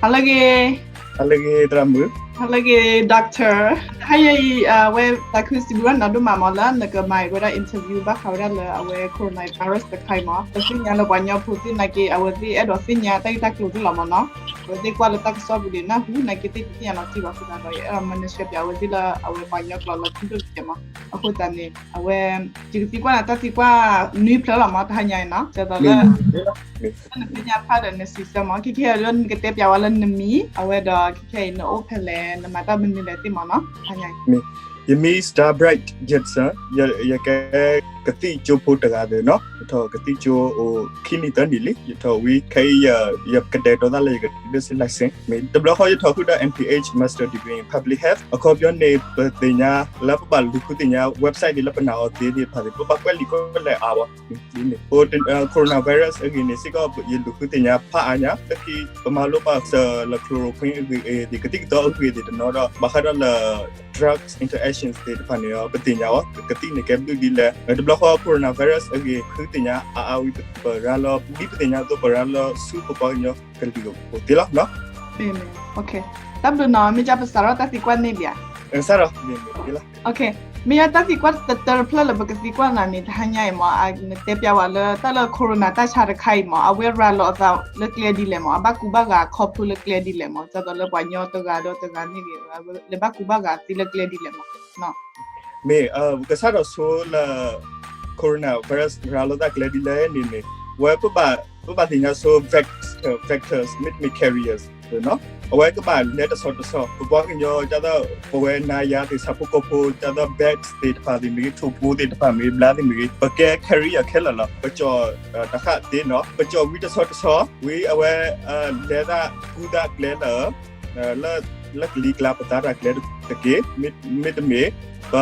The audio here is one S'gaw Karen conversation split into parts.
ဟါလၢအဂ့ၤ, ဟါလၢအဂ့ၤ သရၣ်မုၣ်, ဟါလၢအဂ့ၤ doctor. တဟါညါအံၤ အဝဲသးခုစံးဘျုးဘၣ်နၤဒိၣ်မးမး လၢနကမၤဝဲဒၣ် interview ဘၣ်ဃးဝဲဒၣ်လၢအဝဲ coronavirus တခါအံၤမး. ပသ့ၣ်ညါလၢပှၤကညီဖိသ့ၣ်နာ်က့ အဝဲသ့ၣ်အဲၣ်ဒိးသ့ၣ်ညါတၢ်ဂ့ၢ်တၢ်ကျိၤသ့ၣ်လီၤမးနီၤ. အဝဲသ့ၣ်ကွၢ်လၢတၢ်ကစီၣ်ပူၤဒံးနၢ်ဟူနာ်က့ သ့ၣ်တသ့ၣ်ညါလီၤတံၢ်ဘၣ်အဃိသတးဒီး ယအဲၣ်ဒိးမၤနၢၤရှဲပၠးအဝဲသ့ၣ်လၢ အဝဲပှၤကညီကျိာ်လၢခံဒိၣ်တကဲးမး. အဃိသတးန့ၣ် အဝဲ ယကသံကွၢ်နၤတၢ်သံကွၢ်နွံဖျၢၣ်လီၤမး တဟါညါအံၤနီၤ. ဒ်သိးလၢ နသ့ၣ်ညါဖးဒီးနစံးဆၢမး ခဲခဲအံၤဒ်နကတဲပၠးဝဲလၢနမံၤ အဝဲဒီးခဲခဲအံၤနအိၣ်ဖဲလဲၣ် နမၤတၢ်မနုၤလဲၣ်သ့ၣ်မးနီၤ တဟါညါအံၤ. ယမံၤ Star Bright Judson, ယကဲကသံၣ်ကၠိဖိတဂၤသ့ၣ်နီၤ. ယထီၣ်ကသံၣ်ကၠိအိၣ်ခံနံၣ်သၢနံၣ်လံ. ယထီၣ်ဝံၤခဲအံၤ ယကတဲာ်ကတီၤသးလၢယက nursing license မ့ၢ်တဘျီဃီ ယထီၣ်ဃုာ်ဒီး M P H Master Degree in Public Health. အခီပညီန့ၣ် ပသ့ၣ်ညါလၢပဘၣ်လူၤဃုသ့ၣ်ညါ website သ့ၣ်လၢပနာ်အီၤသ့သ့ၣ်တဖၣ်သ့ၣ် ပဘၣ်ကွဲးလံာ်ကွဲးလဲၢ်အါဘၣ်. ဒ်န့ၣ် coronavirus အဂ့ၢ်န့ၣ်စ့ၢ်ကီး ယလူၤဃုသ့ၣ်ညါဖးအါညါ လၢခံ ပမၤလိဘၣ်စၢၤလၢ chloroquine အဂ့ၢ်သ့ၣ် ကသံၣ်ကသီအဂ့ၢ်သ့ၣ်တနီၤဒီး ဘၣ်ဃးဒီးလၢ drugs interactions သ့ၣ်တဖၣ်န့ၣ် ပသ့ၣ်ညါအီၤ ကသံၣ်န့ၣ်ကဲဘျုးဒ်လဲၣ်. တဘျီဃီ coronavirus အဂ့ၢ် ဃုသ့ၣ်ညါအါအါဝံၤ ပရၤလီၤ ဒ်ပသ့ၣ်ညါအသိး ပရၤလီၤဆူပပှၤကညီကလုာ်အအိၣ်သ့လီၤ. တၢ်ဘျုးနီၤ မ့ၢ်ကပစးထီၣ်တၢ်သံကွၢ်န့ၣ်လံဧါ. မ့ၢ်ယတၢ်သံကွၢ်တတၢတဖျၢၣ်လၢပကသံကွၢ်နၤန့ၣ် တဟါညါအံၤမး နတဲပၠးဝဲလၢတၢ်လၢ corona တၢ်ဆါတခါအံၤမး အဝဲရၤလီၤအသးလၢကျဲဒ်လဲၣ်မး အဘၣ်ကူဘၣ်ဂာ်ခီဖျိလၢကျဲဒ်လဲၣ်မး ဒ်သိးလၢပှၤကညီတဂၤဒီးတဂၤန့ၣ်ဂ့ၤ လဲၤဘၣ်ကူဘၣ်ဂာ်သ့လၢကျဲဒ်လဲၣ်မး. မ့ၢ် ကစးထီၣ်ဆိလၢ coronavirus ရၤလီၤသးကျဲဒ်လဲၣ်န့ၣ်န့ၣ် ဝဲ ပဘၣ်သ့ၣ်ညါဆိ vector, vectors မ့တမ့ၢ် carriers နီၤ. အဝဲကဘၣ်လဲၤတဆီတဆီ ပပှၤကညီ ဒ်သိး ပဝဲနၤယၤသ့ၣ် ဆၣ်ဖိကီၢ်ဖိ ဒ်သိး bats သ့ၣ်တဖၣ်သ့ၣ်မ့ၢ်ဂ့ၤ ထိၣ်ဖိသ့ၣ်တဖၣ်မ့ၢ်ဂ့ၤ ဘျါသ့ၣ်မ့ၢ်ဂ့ၤ ပကဲ carrier ခဲလၢာ်လီၤ. ပကၠီၣ်တၢ်ဃၣ်သ့နီၤ ပကၠီၣ်ဝံၤတဆီတဆီ ဝံၤအဝဲ လဲၤသးကူသးကျဲလၢ လၢကလံၤကျါပသါတၢ်ကျဲတက့ၢ် မ့တမ့ၢ် ပ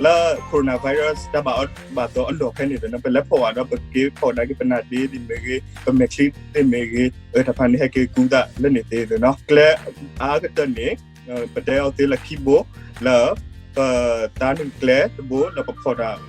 လၢ coronavirus တၢ်ဘၣ်အီၣ်ဘၣ်သီအလီၢ်ဖဲန့ၣ်ဒီး ပလဲၤဖီၣ်ဘၣ်ဒီးပက့ၤဖီၣ်ဒၣ်က့ၤပနၢ်ဒ့သ့ၣ်မ့ၢ်ဂ့ၤ ပမဲာ်ချံသ့ၣ်မ့ၢ်ဂ့ၤ တၢ်တဖၣ်န့ၣ် ဟဲက့ၤကူသးလၢန့ၣ်သ့နီၤ. ကျဲအါကတၢၢ်န့ၣ် ပတဲအီၤသ့လၢခံဘိ လၢ ပသါန့ၢ်ကျဲတဘိ လၢပဖီၣ်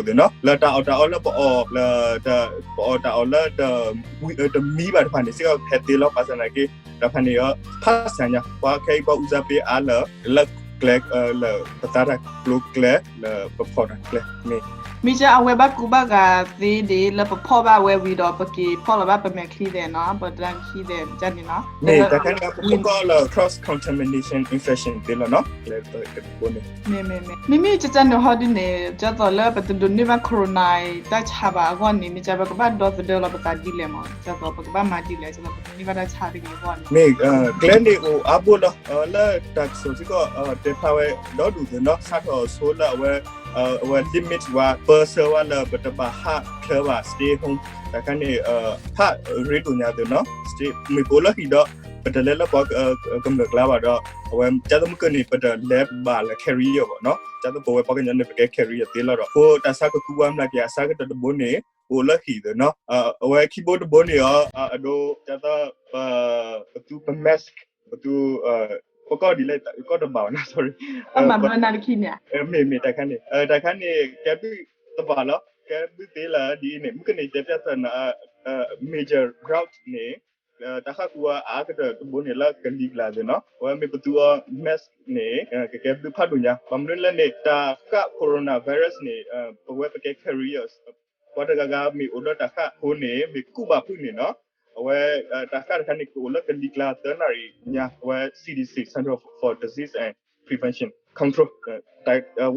တၢ်ကျဲတဘိသ့နီၤ. လၢတၢ်အီၣ်တၢ်အီလၢပအီၣ် လၢ ပအီၣ်တၢ်အီလၢ တမံဘၣ်တဖၣ်န့ၣ် စ့ၢ်ကီးဟဲသ့လီၤ ဘၣ်ဆၣ်သနာ်က့ တၢ်တဖၣ်န့ၣ် ဖးစၢ်ညါ ပှၤခဲအံၤပှၤအူစၢ်ပ့အါလၢ လၢကျဲ လၢပသါတၢ်ကျိကျဲ လၢပဖီၣ်တၢ်ကျဲ မ့ၢ် မ့ၢ်ကဲအဝဲဘၣ်ကူဘၣ်ဂာ်သ့ဒ် လၢပဖီၣ်ဘၣ်ဝဲဝံၤဒီး ပက့ၤဖီၣ်လီၤဘၣ်ပမဲာ်ချံသ့ၣ်နီၤ ပတၢ်ချံသ့ၣ်န့ၣ်နီၤ မ့ၢ်တၢ်ခဲန့ၣ် ပကိးလၢ cross contamination infection သ့လီၤနီၤ ကျဲတဘိန့ၣ် မ့မ့ၢ် မ့မ့ၢ်ကကန့ၣ်ဟီဒ်န့ၣ် ဒ်သိးလၢပတဒိးန့ၢ်ဘၣ် corona တၢ်ဆါဘၣ်အဂီၢ်န့ၣ် မ့ၢ်ကဲပကဘၣ်ဒီသဒၢလီၤပသးဒ်လဲၣ်မး ဒ်သိးပကဘၣ်မၤဒ်လဲၣ် ဒ်သိးပတန့ၢ်ဘၣ်တၢ်ဆါတဂ့ၤအဂီၢ်န့ၣ် မ့ၢ် ကျဲန့ၣ်အိၣ်အါဘိလီၤ လၢတၢ်ကစီၣ်စ့ၢ်ကီး တဲဖျါဝဲဒီဒူၣ်သ့နီၤ စးထီၣ်ဆိလၢအဝဲ အဝဲ limit ဝဲ ပၢဆှၢဝဲလၢ ပတဘၣ်ဟးချၢဘၣ် stay home တၢ်ခါန့ၣ် ဖးရ့ဒိၣ်ညါသ့နီၤ stay မ့ၢ်ပအိၣ်လၢဟံၣ်ဒီး ပတလဲၤလၢပှၤကမျၢၢ်ကျါဘၣ်ဒီး အဝဲကသိးမုၢ်ကၢၢ်န့ၣ် ပတလဲၤဘၣ်လၢ carrier ဘၣ်နီၤ ကသိးပဝဲပှၤကညီန့ၣ် ပကဲ carrier သ့လီၤဒီး အဃိတၢ်ဆါကကူဝဲမျးကယၤအဆါကတၢၢ်တဘိန့ၣ် ပအိၣ်လၢဟံၣ်သ့နီၤ အဝဲခံဘိတဘိန့ၣ်အီၤ အဒိ ကသိး ပ ပသူ ပ mask ပသူ ပကီၢ်ဒ်လဲၣ် ကီၢ်တဘၣ်ဘၣ်နီၤ sorry မ့မ့ၢ်တၢ်ခါန့ၣ် တၢ်ခါန့ၣ် ကဲဘုၣ်တဘၣ်လီၤ ကဲဘုၣ်သ့လၢဒ်အံၤန့ၣ် မုၢ်ကန့ၣ်တဲပျးသးနၤ major route န့ၣ် တၢ်ဃၣ်ကူအါကတၢၢ်တဘိန့ၣ်လၢကလံၤကျါသ့နီၤ အဝဲမ့ၢ်ပသူအီၤ mask န့ၣ် ကကဲဘုၣ်ဖးဒိၣ်ညါ ဘၣ်မနုၤလဲၣ်န့ၣ် တၢ်ဃၣ် coronavirus န့ၣ် ပဝဲပကဲ carriers ပှၤတဂၤဂၤမ့ၢ်အိၣ်ဒီးတၢ်ဃၣ်အဃိန့ၣ် မ့ၢ်ကူးဘၣ်ဖုးန့ၣ်နီၤ အဝဲ တၢ်ဃၣ်တခါန့ၣ် ကအိၣ်လၢကလံၤကျါသၢနၣ်ရံၣ်ညါ အဝဲ C D C Center for Disease and Prevention Control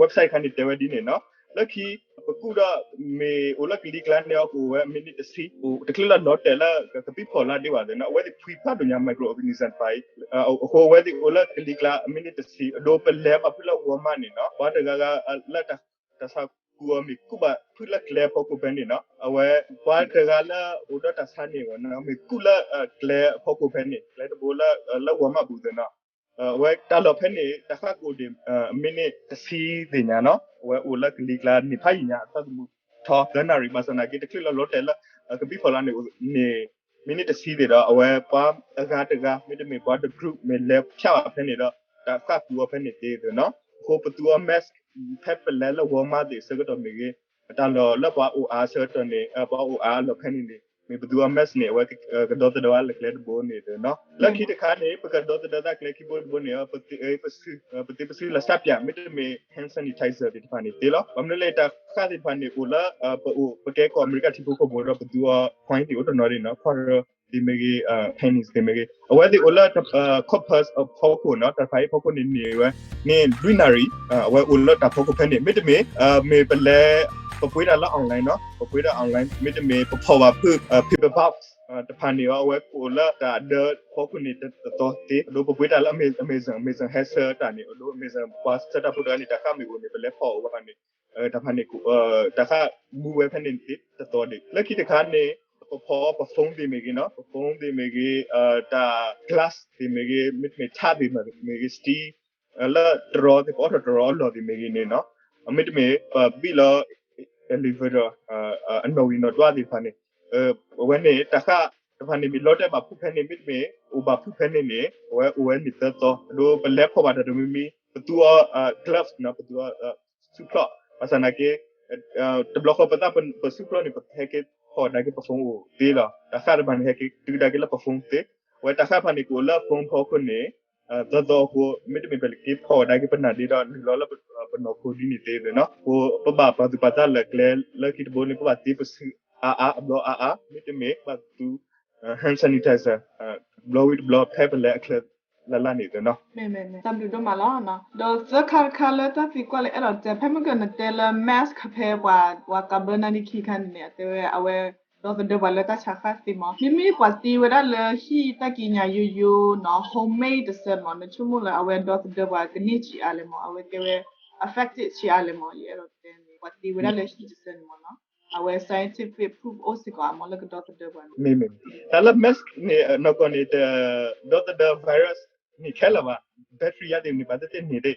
website တခါန့ၣ် တဲဝဲဒ်န့ၣ်နီၤ လၢခံ ပကူးဒီး မ့ၢ်အိၣ်လၢကလံၤကျါန့ၣ်အီၤ ကအိၣ်ဝဲ minute တဆံ အိၣ်တချုးလၢလီၤတဲာ်လၢကသံၣ်ဖီလာ်ဒံးဘၣ်သ့ၣ်နီၤ အဝဲသ့ၣ်ဖှံဖးဒိၣ်ညါ microorganism တဖၣ်အံၤ အဃိအဝဲသ့ၣ်အိၣ်လၢကလံၤကျါ minute တဆံ အဒိ ပလဲၤဘၣ်ဖုးလၢ Walmart န့ၣ်နီၤ ပှၤတဂၤဂၤလၢ တၢ်ဆါကူအီၤမ့ၢ်ကူးဘၣ်ဖုးလၢကျဲအဖီခိၣ်ဖဲန့ၣ်နီၤ အဝဲ ပှၤတဂၤလၢအိၣ်ဒီးတၢ်ဆါန့ၣ် မ့ၢ်ကူးလၢကျဲအဖီခိၣ်ဖဲန့ၣ် ကျဲတဘိလၢ လၢ Walmart ပူၤသ့ၣ်နီၤ အဝဲတၢ်လီၢ်ဖဲန့ၣ် တၢ်ဃၣ်ကအိၣ်ဒံး minute တဆံသ့ၣ်ညါနီၤ အဝဲအိၣ်လၢကလံၤကျါန့ၣ်ဖးယံာ်ညါ အသၢသမူထီသၢနၣ်ရံၣ် ဘၣ်ဆၣ်သနာ်က့ တချုးလၢလီၤတဲာ်လၢ ကသံၣ်ဖီလာ်န့ၣ် န့ၣ် minute တဆံသ့ၣ်ဒီး အဝဲပှၤအဂၤတဂၤ မ့တမ့ၢ်ပှၤတ group မ့ၢ်လဲၤဖၠးဘၣ်ဖဲန့ၣ်ဒီး တၢ်ဃၣ်ကူအီၤဖဲန့ၣ်သ့သ့ၣ်နီၤ အဃိပသူအီၤ mask ဖဲပလဲၤလၢ Walmart သ့ၣ်အဆၢကတီၢ်မ့ၢ်ဂ့ၤ တၢ်လီၢ်လၢပှၤအိၣ်အါအဆၢကတီၢ်န့ၣ် ပှၤအိၣ်အါအလီၢ်ဖဲန့ၣ်န့ၣ် မ့ၢ်ပသူအီၤ mask န့ၣ် အဝဲကဒီသဒၢဝဲလၢကျဲတဘိန့ၣ်နီၤ. လၢခံတခါန့ၣ် ပကဒီသဒၢသးကျဲခံဘိတဘိန့ၣ် ပသ့ပစုလီၤစၢ်ပၠး မ့တမ့ၢ် hand sanitizer သ့ၣ်တဖၣ်န့ၣ်သ့လီၤ. ဘၣ်မနုၤလဲၣ် တၢ်ဃၣ်သ့ၣ်တဖၣ်န့ၣ် အိၣ်လၢ ပအိၣ် ပကဲကီၢ်အမဲရကၤထံဖိကီၢ်ဖိဒီး ပသူအီၤ coin သ့ၣ်အိၣ်တနီၤဒ်နီၤ quarter သ့ၣ်မ့ၢ်ဂ့ၤ pennies သ့ၣ်မ့ၢ်ဂ့ၤ အဝဲသ့ၣ်အိၣ်လၢ corpus အဖီခိၣ်နီၤ တၢ်တဖၣ်အံၤဖီခိၣ်န့ၣ်န့ၢ်ဝဲ န့ၢ်လွံၢ်နၣ်ရံၣ် အဝဲအိၣ်လၢတၢ်ဖီခိၣ်ဖဲန့ၣ် မ့တမ့ၢ် မ့ၢ်ပလဲၤ ပပှ့ၤတၢ်လၢ online နီၤ ပပှ့ၤတၢ် online မ့တမ့ၢ်ပဖီၣ်ဘၣ်ဖုး paper box တဖၣ်န့ၣ်အီၤ အဝဲကအိၣ်လၢတၢ်ဒၢဖီခိၣ်န့ၣ်တသီသ့ အဒိပပှ့ၤတၢ်လၢ Amazon Amazon ဟဲဆှၢတၢ်န့ၣ် အဒိ Amazon ပှၤဆှၢတၢ်ဖိတဂၤန့ၣ် တၢ်ဃၣ်မ့ၢ်အိၣ်န့ၣ် ပလဲၤဖီၣ်အီၤဘၣ်န့ၣ် တၢ်ဖၣ်န့ၣ် တၢ်ဃၣ်မူဝဲဖဲန့ၣ်သ့တသီဒံး လၢခံတခါန့ၣ် ပဖီၣ်ပ phone သ့ၣ်မ့ၢ်ဂ့ၤနီၤ ပ phone သ့ၣ်မ့ၢ်ဂ့ၤ တၢ် glass သ့ၣ်မ့ၢ်ဂ့ၤ မ့တမ့ၢ် ထးသ့ၣ်မ့ၢ်ဂ့ၤ steel လၢတရီသ့ၣ် ပအိးထီၣ်တရီအလီၢ်သ့ၣ်မ့ၢ်ဂ့ၤန့ၣ်နီၤ မ့တမ့ၢ် ပဘံၣ်လီၤ elevator အနီၣ်ဂံၢ်နီၣ်ဒွးသ့ၣ်တဖၣ်န့ၣ် အဝဲန့ၣ် တၢ်ဃၣ်တဖၣ်န့ၣ် မ့ၢ်လီၤတဲာ်ဘၣ်ဖုၣ်ဖဲန့ၣ် မ့တမ့ၢ် အိၣ်ဘၣ်ဖုၣ်ဖဲန့ၣ်န့ၣ် အဝဲအိၣ်ဝဲန့ၣ်သၢသီ အဒိပလဲၤဖီၣ်ဘၣ်တၢ်တမံၤမံၤ ပသူအီၤ gloves နီၤ ပသူအီၤ ဆူၣ်ဖျီၣ် ဘၣ်ဆၣ်နာ်က့ တဘျီဃီပသးပဆူၣ်ဖျီၣ်န့ၣ် ပဟဲက့ၤဖီၣ်ဒၣ်က့ၤပ phone အိၣ်သ့လီၤ. တၢ်ဃၣ်တဖၣ်န့ၣ် ဟဲက့ၤတုၤဒၣ်က့ၤလၢပ phone သ့ အဝဲတၢ်ဃၣ်တဖၣ်န့ၣ် ကအိၣ်လၢ phone ဖီခိၣ်န့ၣ် သၢသီအဃိ မ့တမ့ၢ်ပက့ၤဖီၣ်ဒၣ်က့ၤပနၢ်ဒ့ဒီး နုာ်လီၤလၢပနီၢ်ခိဒ်န့ၣ်သ့နီၤ ပဘၣ်ပာ်သူၣ်ပာ်သးလၢကျဲလၢခံတဘိန့ၣ် ပဘၣ်သ့ပစုအါအါ အဘျီအါအါ မ့တမ့ၢ်ဘၣ်သူ hand sanitizer ဘျီဝံၤတဘျီ ဖဲပလဲၤအချၢလၢ်လၢ်န့ၣ်သ့နီၤ တၢ်ဘျုးဒိၣ်မးလီၤ. ဒီးသၢခါတခါလၢတၢ်သံကွၢ်လၢအဲၣ်ဒိးတဲ ဖဲမုၢ်ကနတဲလၢ mask ဖဲပှၤ ပှၤကးဘၢနါဒံခံခါန့ၣ်န့ၣ် အတဲဝဲအဝဲ ဒီသဒၢပှၤလၢတၢ်ဆါဃၣ်သ့မး မ့မ့ၢ်ပှၤသံဝဲဒၣ်လၢဟံၣ်တၢ်ကံးညာ်ယိယိနီၤ homemade တစၢမး နဆိကမိၣ်လၢအဝဲဒီသဒၢပှၤကန့ၢ်ဆံးအါလဲၣ်မး အဝဲကဲဝဲ effective ဆံးအါလဲၣ်မး ယအဲၣ်ဒိးတဲန့ၣ် ပှၤသံဝဲဒၣ်လၢဟံၣ်တစၢန့ၣ်မးနီၤ အဝဲ scientific proof အိၣ်စ့ၢ်ကီးအမးလၢကဒီသဒၢပှၤန့ၣ် မ့မ့ၢ် တၢ်လၢ mask န့ၣ် နီၢ်ကီၢ်န့ၣ် တဒီသဒၢ virus န့ၣ်ခဲလၢာ်ဘၣ် bacteria သ့ၣ်န့ၣ် ဘၣ်သ့ၣ်သ့ၣ်န့ၣ်ဒ်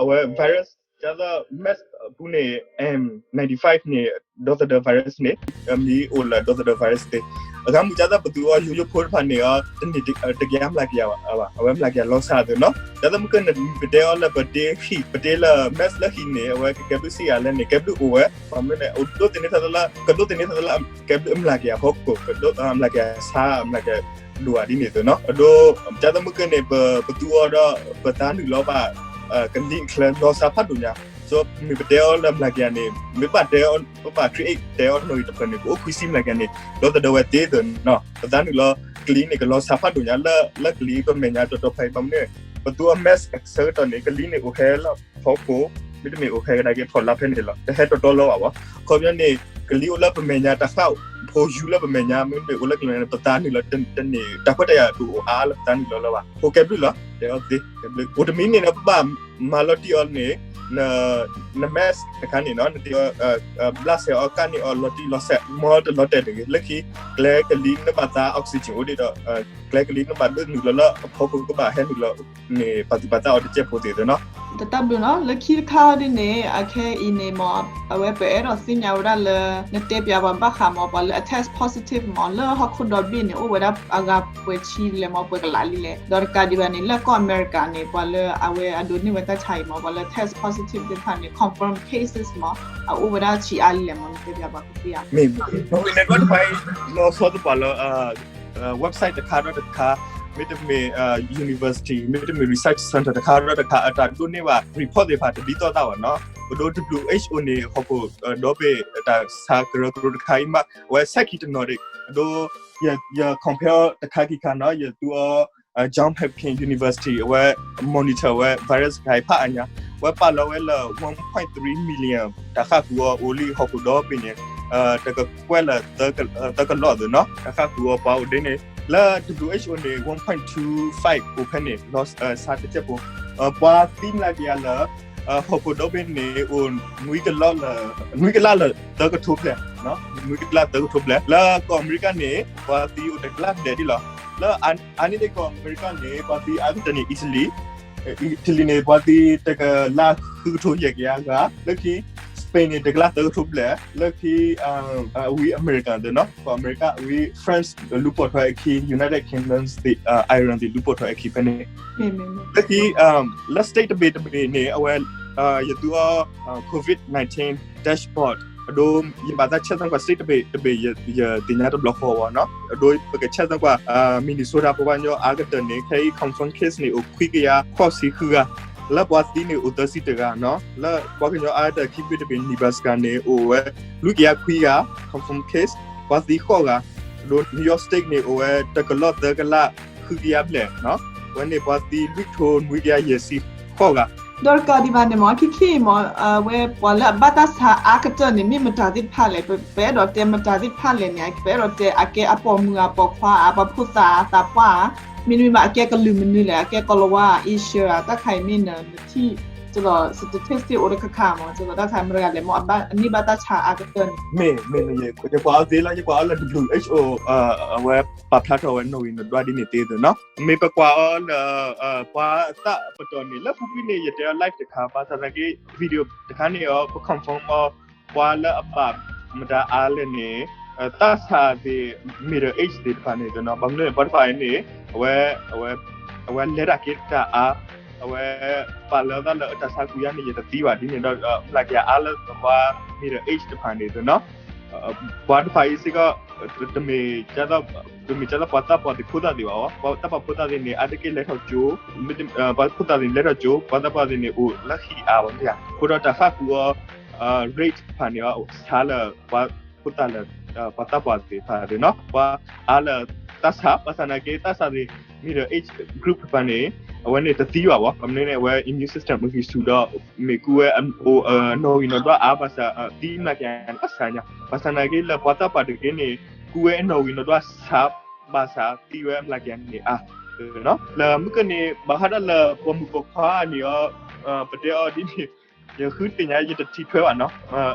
အဝဲ virus ဒ်သိး mask အပူၤန့ၣ် N ninety-five န့ၣ် ဒီသဒၢ virus န့ၣ် မ့ၢ်အိၣ်လၢဒီသဒၢ virus သ့ အဂၤမူဒ်သိးပသူအီၤယိယိဖိတဖၣ်န့ၣ် တန့ၢ်တကယၤမျးကယၤဘၣ် အဝဲမျးကယၤလီၤစှၤသ့နီၤ ဒ်သိးမုၢ်ကနၣ်ပတဲအီၤလၢပတ့ဟံၣ် ပတ့လၢ mask လၢဟံၣ်န့ၣ် အဝဲကကဲဘျုးစံးယၤလဲၣ်န့ၣ် ကဲဘျုးအိၣ်ဝဲ ဘၣ်မနုၤလဲၣ် အိၣ်ဒိးသန့ၤထီၣ်သးလၢ ကဒိးသန့ၤထီၣ်သးလၢကဲဘျုးအမျးကယၤဖီခိၣ် ကဒိးမျးကယၤဆါ အမျးကယၤဒိၣ်ဝဲဒ်န့ၣ်သ့နီၤ အဒိ ဒ်သိးမုၢ်ကနၣ် ပသူအီၤဒီး ပသးနုာ်လီၤဘၣ် ကလံၤချၢလီၤစှၤဖးဒိၣ်ညါ မ့ၢ်ပတဲအီၤလၢမျးကယၤန့ၣ် မ့ၢ်ဘၣ်တဲအီၤ ပဘၣ် create တဲအီၤနီၣ်ဂံၢ်တဖျၢၣ်န့ၣ် ကအိၣ်ခွံဆံမျးကယၤန့ၣ် ဒီသဒၢဝဲသ့သ့နီၤ ပသးနုာ်လီၤ ကလံၤန့ၣ် ကလီၤစှၤဖးဒိၣ်ညါလၢ လၢကလံၤပမဲာ်ညါတီၤတီၤဖဲအံၤဘၣ်မနုၤ ပသူအီၤ mask အဆၢကတီၢ်န့ၣ် ကလံၤန့ၣ်အိၣ်ဟဲလၢဖီခိၣ် မ့တမ့ၢ်အိၣ်ဟဲကဒါက့ၤဖီၣ်လါဖဲန့ၣ်လီၤ တဟဲတီၤတီၤလီၤဘၣ်ဘၣ် အခီပညီန့ၣ် ကလံၤအိၣ်လၢပမဲာ်ညါတၢ်ဃၣ် ဖိယူလၢပမဲာ်ညါ မ့တမ့ၢ်အိၣ်လၢကလံၤန့ၣ် ပသးနုာ်လီၤတန့ၢ် တၢ်ခွဲးတၢ်ယာ်တအိၣ်အါလၢပသးနုာ်လီၤလီၤဘၣ် အိၣ်ကဲဘျုးလီၤ တဲအီၤသ့ ကဲဘျုး အိၣ်တမံၤန့ၣ်ဒီး ပဘၣ်မၤလီၤတံၢ်အီၤန့ၣ် န mask တခါန့ၣ်နီၤ နတ့အီၤ ဘျးစဲးအီၤ ကးန့ၢ်အီၤ လီၤတံၢ်လီၤဆဲး မ်တလီၤတဲာ်တဂ့ၤ လၢခံ ကျဲကလံၤနဘၣ်သး oxygen အိၣ်ဒံးဒီး ကျဲကလံၤနဘၣ်ဒိးနုာ်လီၤလၢအဖီခိၣ် ကဘၣ်ဟဲနုာ်လီၤန့ၣ် ပာ်သူၣ်ပာ်သးအီၤတစဲးဖိသ့ၣ်သ့နီၤ တၢ်ဘျုးနီၤ လၢခံတခါဒ်န့ၣ် အခဲအံၤန့ၣ်မး အဝဲပအဲၣ်ဒိးသ့ၣ်ညါဝဲဒၣ်လၢ နတဲပၠးပှၤဘၣ်ဃးမး ပှၤလၢအ test positive မး လၢဟီၣ်ခိၣ်ဒီဘ့ၣ်န့ၣ် အိၣ်ဝဲဒၣ်အဂၤပှဲၤဆံလဲၣ်မး ပှဲၤကလးလံလဲၣ် ဒီးတကးဒံးဘၣ်န့ၣ် လၢကီၢ်အမဲရကၤန့ၣ် ပှၤလၢအဝဲအဒိးန့ၢ်ဝဲတၢ်ဆါအံၤမး ပှၤလၢ test positive သ့ၣ်တဖၣ်န့ၣ် confirm cases မး အအိၣ်ဝဲဒၣ်ဆံးအါလံလဲၣ်မး နတဲပၠးပှၤကသ့ဧါ မ့ၢ်မ့ၢ် ပဝဲန့ၣ်ဒီတဖၣ်အံၤ လီၤဆီသပှၢ်လၢ website တခါဒီးတခါ မ့တမ့ၢ် university မ့တမ့ၢ် research center တခါဒီးတခါ အတၢ်ဒိးန့ၢ်ဘၣ် report သ့ၣ်တဖၣ်တဒ်သိးသးဘၣ်နီၤ ပဒိး W H O န့ၣ် ဟီၣ်ခိၣ်ဒီဘ့ၣ်တၢ်ဆါကရၢကရိတခါအံၤမး အဝဲစဲးခံတနီၤဒံး အဒိ ယ compare တခါခံခါနီၤ ယသူအီၤ John Hopkins University အဝဲ monitor ဝဲ virus တခါအံၤဖးအါညါ အဝဲပာ်လီၤဝဲလၢ one point three million တၢ်ဃၣ်ဃုာ်အီၤအိၣ်လံဟီၣ်ခိၣ်ဒီဘ့ၣ်န့ၣ် တကကွဲၢ်လၢ သၢကလီၢ်သ့ၣ်နီၤ တၢ်ဃၣ်ဃုာ်အီၤပှၤအိၣ်ဒ်န့ၣ် လၢ W H O န့ၣ် one point two five အိၣ်ဖဲန့ၣ် လီၤစှၤတစဲးဖိ ပှၤသံမျးကယၤလၢ ဟီၣ်ခိၣ်ဒီဘ့ၣ်န့ၣ် အိၣ် နွံကလးလၢ သၢကထိဘျဲၣ် နွံကလးသၢကထိဘျဲၣ် လၢကီၢ်အမဲရကၤန့ၣ် ပှၤသံအိၣ်တကလးဘျဲၣ်ဒ်လီၤ လၢအါန့ၢ်ဒံးကီၢ်အမဲရကၤန့ၣ် ပှၤသံအါကတၢၢ်န့ၣ် Italy Italy န့ၣ် ပှၤသံတကလးဃုကထိယဲၢ်ကယၤဂၤ လၢခံ Spain န့ၣ် တကလးသၢကထိဘျဲၣ် လၢခံ ဝံၤအမဲရကၤသ့ၣ်နီၤ ကီၢ်အမဲရကၤ ဝံၤ France လူၤပိာ်ထွဲအခံ United Kingdom သ့ၣ် Ireland သ့ၣ်လူၤပိာ်ထွဲအခံဖဲန့ၣ် လၢခံ လၢ state တဘ့ၣ်တဘ့ၣ်န့ၣ် အဝဲ ယသူအီၤ COVID nineteen dashboard အဒိ ယဘၣ်သးဆဲးသၢကွၢ် state တဘ့ၣ်တဘ့ၣ် ယသ့ၣ်ညါတဘျီဃီဘၣ်နီၤ. အဒိ ပကဆဲးသၢကွၢ် Minnesota ပပှၤကညီအါကတၢၢ်န့ၣ် ခဲအံၤ confirm case န့ၣ် အိၣ်ခွံကယၤဃိးဆံဃုဂၤ, လၢပှၤသံန့ၣ်အိၣ်သၢဆံတဂၤနီၤ. လၢပှၤကညီအါကတၢၢ်ခံဘ့ၣ်တဘ့ၣ် Nebraska န့ၣ် အိၣ်ဝဲလွံၢ်ကယၤခွံဂၤ confirm case, ပှၤသံဃိးဂၤ. အဒိ New York State န့ၣ် အိၣ်ဝဲတကလီၢ်သၢကလးဃုကယၤဘျဲၣ်နီၤ. အဝဲန့ၣ်ပှၤသံလွံၢ်ကထိနွံကယၤယဲၢ်ဆံဃိးဂၤ ဒီးတကးဒံးဘၣ်န့ၣ်မ့ၢ် ခံခံအံၤမ့ၢ် အဝဲပှၤလၢအဘၣ်တၢ်ဆါအါကတၢၢ်န့ၣ် မ့ၢ်မတၤသ့ၣ်တဖၣ်လဲၣ်. ပအဲၣ်ဒိးတဲမတၤသ့ၣ်တဖၣ်လဲၣ်န့ၣ် ပအဲၣ်ဒိးတဲအကဲအပိာ်မုၣ်ဧါ ပိာ်ခွါဧါ ပှၤဖိသၣ်ဧါ သးပှၢ်ဧါ, မ့တမ့ၢ်ဘၣ်အကဲကလုာ်မနုၤလဲၣ်, အကဲကိလၤဝါ Asia ဧါ တၢ်ခါအံၤမ့ၢ်နထံၣ် ကဒီး statistic အိၣ်တခါခါမ့ၢ် ကဒီးတၢ်ခါမတၤတဂၤလဲၣ် မ့ၢ်အန့ၢ်ဘၣ်တၢ်ဆါအါကတၢၢ်န့ၣ်. မ့ၢ် မ့ၢ် ယကွၢ်အီၤသ့လီၤ, ယကွၢ်အီၤလၢ WHO အဝဲပာ်ဖျါထီၣ်ဝဲနီၣ်ဂံၢ်နီၣ်ဒွးဒ်န့ၣ်သ့နီၤ. မ့ၢ်ပကွၢ်အီၤလၢ ပှၤအသးပတီၢ်န့ၣ် လၢပူၤကွံာ်န့ၣ် ယတဲအီၤ live တခါ ဘၣ်ဆၣ်သနာ်က့ video တခါန့ၣ်အီၤ ပ confirm အီၤ ပှၤလၢအပာ်မတၤအါလဲၣ်န့ၣ် သးစၢ်သ့ၣ် middle age သ့ၣ်တဖၣ်န့ၣ်သ့နီၤ. ဘၣ်မနုၤလဲၣ် ပှၤတဖၣ်အံၤန့ၣ် အဝဲ အဝဲလဲၤတၢ်က့ၤတၢ်အါ, အဝဲပာ်လီၤသးလၢတၢ်ဆါကွံာ်ယါန့ၣ် ယတသံဘၣ်ဒ်န့ၣ်ဒီး မ့ၢ်လၢကယၤအါလၢပှၤ middle age တဖၣ်န့ၣ်သ့နီၤ. ပှၤတဖၣ်အံၤစ့ၢ်ကီး တမ့ၢ် တမ့ၢ်ကဲလၢပှၤသးပှၢ်သ့ၣ်ဖိသၣ်သ့ၣ်ဘၣ်အီၤ, ပှၤသးပှၢ်ဖိသၣ်သ့ၣ်န့ၣ် အါတက့ၢ်လဲၤထီၣ်ကၠိ, ပှၤဖိသၣ်သ့ၣ်လဲၤထီၣ်ကၠိ, ပှၤသးပှၢ်သ့ၣ်န့ၣ် အိၣ်လၢဟံၣ်အါဘၣ်မ့ၢ်ဧါ, အဃိဒီးတၢ်ဃၣ်ဃုာ်အီၤ rate တဖၣ်န့ၣ် ဆါလၢပှၤဖိသၣ်လၢ ပှၤသးပှၢ်သ့ၣ်တဖၣ်သ့ၣ်နီၤ. ပှၤအါလၢသးစၢ် ဘၣ်ဆၣ်သနာ်က့ သးစၢ်သ့ၣ် middle age group တဖၣ်န့ၣ် အဝဲန့ၣ်တသံဘၣ်ဘၣ်. ဘၣ်မနုၤန့ၣ် အဝဲ immune system အဂံၢ်ဆူၣ်ဒီး မ့ၢ်ကူဝဲနီၣ်ဂံၢ်နီၣ်ဒွးအါဘၣ်ဆၣ် သံမ့ၢ်ကယၤန့ၣ် ဘၣ်ဆၣ်ညါ, ဘၣ်ဆၣ်သနာ်က့လၢပှၤသးပှၢ်တဂ့ၤန့ၣ် ကူဝဲနီၣ်ဂံၢ်နီၣ်ဒွးစှၤဘၣ်ဆၣ် သံဝဲမ့ၢ်ကယၤန့ၣ်အါ. လၢမုၢ်ကန့ၣ် ဘၣ်ဃးဒီးလၢပိာ်မုၣ်ပိာ်ခွါန့ၣ်အီၤ ပတဲအီၤဒ်န့ၣ် ယဃုသ့ၣ်ညါ ယတထံၣ်ထွဲဘၣ်နီၤ.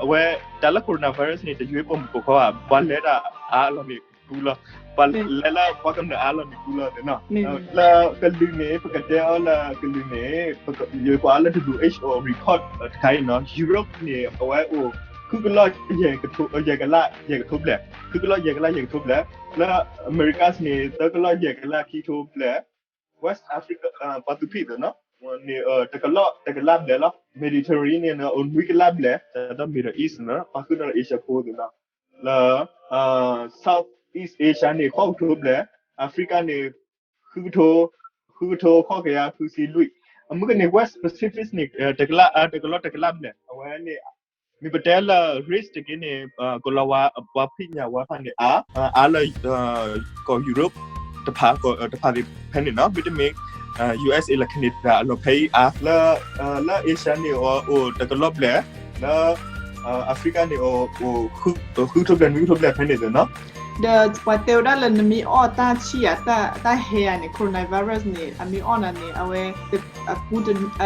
အဝဲတၢ်လၢ coronavirus န့ၣ် တယွဲပိာ်မုၣ်ပိာ်ခွါဘၣ်, ပှၤလဲၤတၢ်အါလီၤန့ၣ်ကူလီၤ, ပှၤလဲၤလၢပှၤကမျၢၢ်အါလီၤန့ၣ်ကူလီၤသ့နီၤ. လၢကလုာ်န့ၣ် ပကတဲအီၤလၢကလုာ်န့ၣ် ယကွၢ်အီၤလၢ WHO record တခါအံၤနီၤ, Europe န့ၣ် အဝဲအိၣ် ဃုကလီၢ် ယဲၢ်ကလး ယဲၢ်ကထိဘျဲၣ်, ဃုကလီၢ် ယဲၢ်ကလး ယဲၢ်ကထိဘျဲၣ်, လၢ Americas န့ၣ် သၢကလီၢ် ယဲၢ်ကလး ခံကထိဘျဲၣ်, West Africa ပှၤသူဖံးသ့နီၤ န့ၣ် တကလီၢ် တကလးဘျဲၣ်လီၤ. Mediterranean န့ၣ် အိၣ်နွံကလးဘျဲၣ် ဒ်သိး Middle East န့ၣ် ပှၤဃုာ်ဒီး Asia ဖိသ့နီၤ. လၢ Southeast Asia န့ၣ် ဃိးကထိဘျဲၣ်, Africa န့ၣ် ဃုကထိ ဃုကထိဃိးကယၤဃုဆံလွံၢ်, အမုၢ်ကန့ၣ် West Pacific န့ၣ် တကလး တကလီၢ် တကလးဘျဲၣ်, အဝဲန့ၣ် မ့ၢ်ပတဲလၢ race တက့ၢ်န့ၣ် ကလီၤဝါ ပှၤဖံးညၣ်ဝါတဖၣ်န့ၣ် အါ အါလၢ ကီၢ် Europe တဖၣ် တဖၣ်သ့ၣ်ဖဲန့ၣ်နီၤ, မ့တမ့ၢ် USA လၢ Canada အလီၢ်ဖဲအံၤအါ, လၢ လၢ Asia န့ၣ် အိၣ်တကလီၢ်ဘျဲၣ်, လၢ Africa န့ၣ် အိၣ် ဃုကထိဘျဲၣ် နွံကထိဘျဲၣ်ဖဲန့ၣ်သ့နီၤ. ဒီးပှၤတဲဝဲဒၣ်လၢနမ့ၢ်အီၣ်တၢ်ဆံၣ်ဧါ တၢ်ဟဲဧါန့ၣ် coronavirus န့ၣ် အမ့ၢ်အီၣ်နၤန့ၣ် အဝဲ